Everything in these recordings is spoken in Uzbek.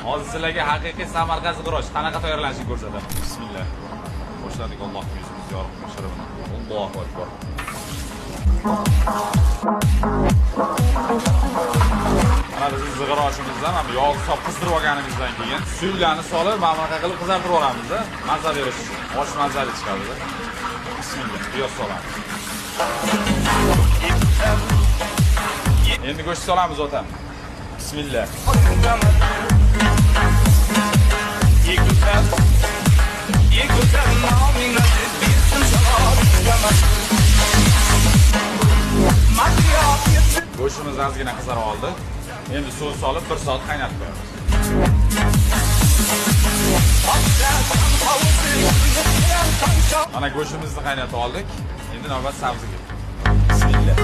Hozir sizlarga haqiqiy Samarqand zig'irosh qanaqa tayyorlanishini ko'rsataman. Bismillah. Boshladik. Allohning yuzimizni yorug' qilsin. Allohu akbar. Mana bizning zig'iroshimizdan ham yog' solib qizdirib olganimizdan keyin suylarni solib, mana bunaqa qilib qizartirib olamiz-da, maza berish uchun. Osh mazali chiqadi. Bismillah, piyoz solamiz. Endi go'sht solamiz otam. Bismillah. Go'shtimiz ozgina qizarib oldi. Endi suv solib 1 soat qaynatib qo'yamiz. Mana go'shtimizni qaynatib oldik. Endi navbat sabziga. Bismillah.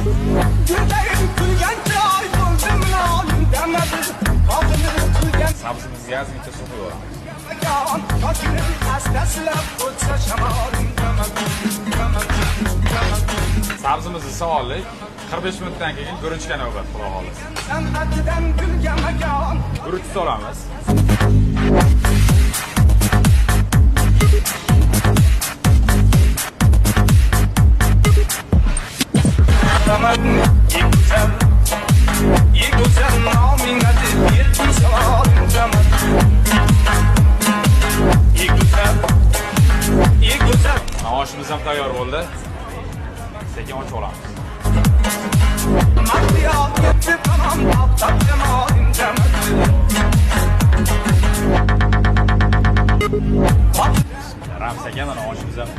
Sabzimizga ozgincha suv quyamiz. Sabzimizni soldik. 45 minutdan keyin guruchga navbat, xudo xohlasa. Guruch solamiz. Oshimiz ham tayyor bo'ldi. Sekin ochib olamiz. Rams aka, mana oshimiz ham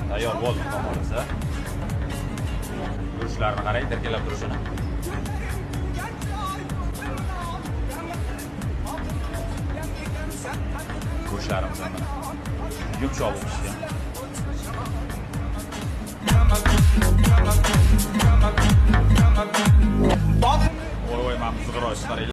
tayyor bo'ldi, xudo xohlasa. Guruchlarni qarang, tirkalab turishini. Go'shtlarimiz ham mana yumshoq bo'lib pishgan.